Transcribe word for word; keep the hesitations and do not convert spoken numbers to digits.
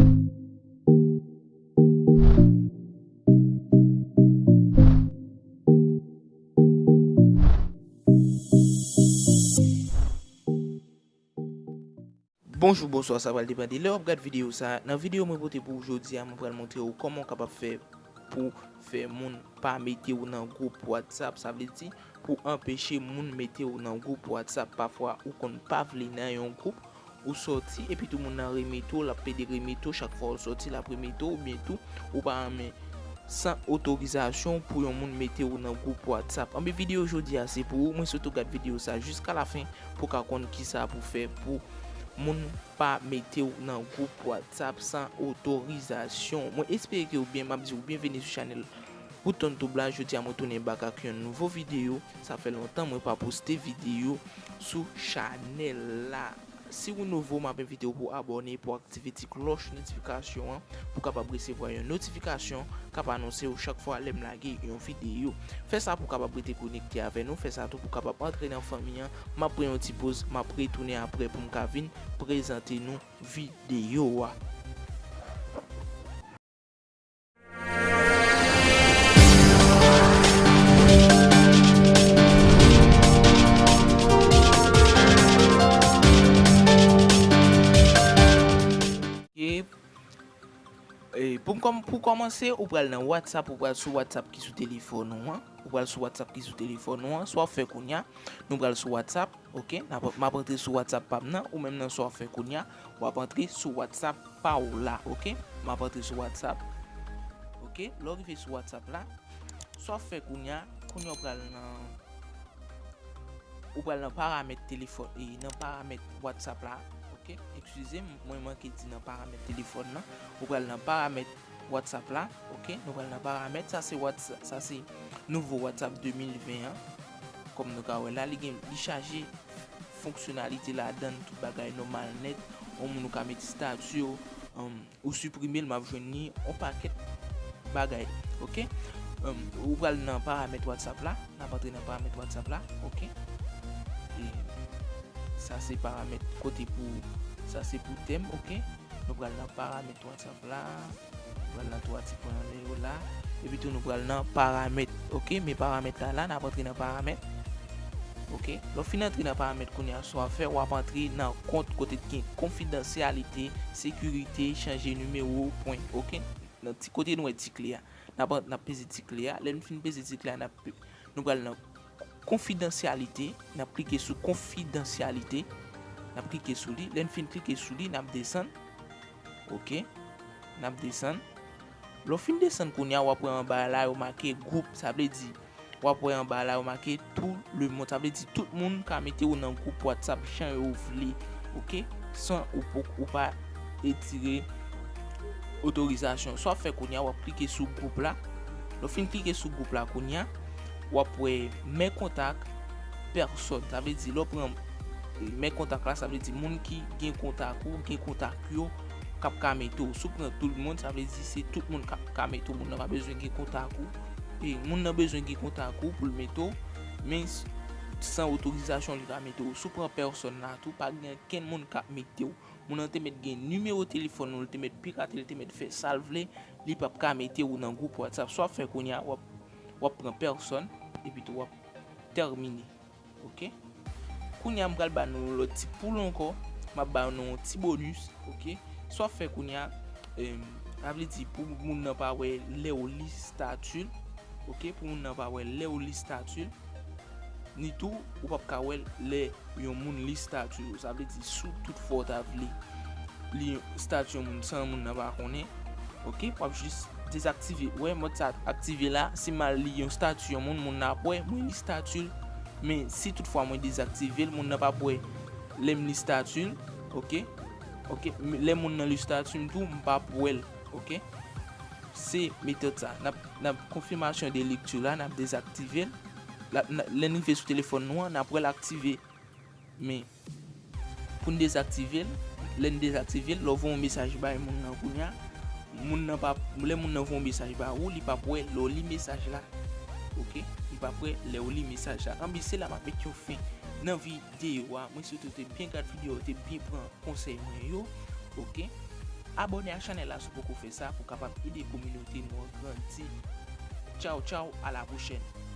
Bonjou, bonswa, sa pral depann de lè w ap gad videyo sa a. Nan videyo mwen pote pou ou jodi a, mwen pral montre ou kòman w kapab fè pou fè moun pa mete w nan gwoup WhatsApp. Sa vle di, pou anpeche moun mete w nan gwoup WhatsApp. Pafwa, ou konn pa vle nan yon gwoup, ou sòti, epi tou moun nan remete w, l ap pede remete w, chak fwa ou sòti, l ap remete w, oubyen tou, ou pa renmen san otorizasyon pou yon moun mete w nan gwoup WhatsApp. Anben, videyo jodi a se pou ou. Mwen swete w gad videyo sa jiska lafen pou w ka konn kisa pou fè pou moun pa mete w nan gwoup WhatsApp san otorizasyon. Mwen espere ke w byen, m ap di w byenveni sou chanèl Bouton Tube la. Jodi a mwen tounen bak ak yon nouvo videyo. Sa fè lontan mwen pa poste videyo sou chanèl la. Si w nouvo, m ap envite w pou abòne, pou aktive ti klòch notifikasyon an, pou w kapab resevwa yon notifikasyon k ap anonse w chak fwa lè m lage yon videyo. Fè sa pou w kapab rete konekte avè nou, fè sa tou pou w kapab antre nan fanmi an. M ap pran yon ti poz, m ap retounen apre pou m ka vin prezante nou videyo a. Ok. E, pou m kòm-, pou kòmanse, ou pral nan WhatsApp, ou pral sou WhatsApp ki sou telefòn ou an. Ou pral sou WhatsApp ki sou telefòn ou an. Sa w ap fè kounye a, nou pral sou WhatsApp, ok? N ap, m ap antre sou WhatsApp pa m nan, ou menm nan sa w ap fè kounye a, w ap antre sou WhatsApp pa w la, ok? M ap antre sou WhatsApp, ok? Lè w rive sou WhatsApp la, sa w ap fè kounye a, kounye a w pral nan, ou pral nan paramèt telefòn, e, nan paramèt WhatsApp la, ok? Eskize m, mwen manke di nan paramèt telefòn nan, ou pral nan paramèt WhatsApp la, ok? Nou pral nan paramèt, sa se WhatsApp, sa se nouvo WhatsApp de mil ven an. Kòm nou ka wè la, li gen, li chaje fonksyonalite ladan l, tout bagay nòmal nèt. Yon moun ou ka mete estati w, um, ou siprime l, m ap jwenn li, yon pakèt bagay, ok? Um, ou pral nan paramèt WhatsApp la, n ap antre nan paramèt WhatsApp la, ok? E sa se paramèt kote pou, sa se pou tèm, ok? Nou pral nan paramèt WhatsApp la. Nou pral nan twa ti pwen anlè yo la. Epi tou nou pral nan paramèt. Ok, men paramèt la la, n ap antre nan paramèt. Ok, lè w fin antre nan paramèt kounye a, sa w ap fè, w ap antre nan kont kote ki gen konfidansyalite, sekirite, chanje nimewo, pwen. Ok, nan ti kote nou wè ti kle a. N ap, n ap peze ti kle a. Lè n fin peze ti kle a, n ap, nou pral nan konfidansyalite. N ap klike sou konfidansyalite. N ap klike sou li. Lè n fin klike sou li, n ap desann. Ok. N ap desann. Lè w fin desann kounye a, w ap wè anba la, yo make gwoup. Sa vle di, w ap wè anba la, yo make tout le monde. Sa vle di, tout moun ka mete w nan gwoup WhatsApp jan yo vle. Ok? San ou, ou pa retire otorizasyon. Sa w ap fè kounye a, w ap klike sou gwoup la. Lè w fin klike sou gwoup la kounye a, w ap wè mes contacts personnes. Sa vle di, lè w pran mes contacts la, sa vle di moun ki gen kontak ou, gen kontak yo, k ap ka mete w. Si w pran tout moun, sa vle di se tout moun k ap ka mete w. Moun nan pa bezwen gen kontak ou. E moun nan bezwen gen kontak ou pou l mete w, men s-, san otorizasyon li ka mete w. Si w pran personnes la tou, pa gen okenn moun k ap mete w. Moun nan te mèt gen nimewo telefòn ou, li te mèt pirate, li te mèt fè sa l vle, li p ap ka mete w nan gwoup WhatsApp. Sa w ap fè kounye a, w ap, w ap pran personnes, epi tou w ap tèmine. Ok? Kounye a, m pral ba nou yon lòt ti poul ankò, m ap ba nou yon ti bonus, ok? Sa w ap fè kounye a, em, sa vle di pou moun nan pa wè lè w li estati l, ok? Pou moun nan pa wè lè w li estati l, ni tou, ou p ap ka wè l lè yon moun li estati w. Sa vle di, si w tout fwa w ta vle li estati yon moun san moun nan pa konnen, ok, w ap jis dezaktive. Ou wè, mòd sa aktive la, si m al li yon estati yon moun, moun nan ap wè mwen li estati l. Men si tout fwa mwen dezaktive l, moun nan p ap wè lè m li estati l, ok? Ok, m-, lè moun nan li estati m tou, m p ap wè l, ok? Se metòd sa. N ap, n ap konfimasyon de lekti la, n ap dezaktive l. La, n-, lè n rive sou telefòn nou an, n ap wè l aktive. Men, pou n dezaktive l, lè n dezaktive l, lè w voye yon mesaj bay moun nan kounye a, moun nan p ap, lè moun nan voye yon mesaj ba ou, li p ap wè lè w li mesaj la. Ok? Li p ap wè lè w li mesaj la. Anben, se la m ap met yon fen nan videyo a. Mwen swete w te byen gad videyo a, w te byen pran konsèy mwen yo. Ok? Abòne ak chanèl la si w poko fè sa pou w kapab ede kominote nou an grandi. Tchaw, tchaw, a la pwochèn.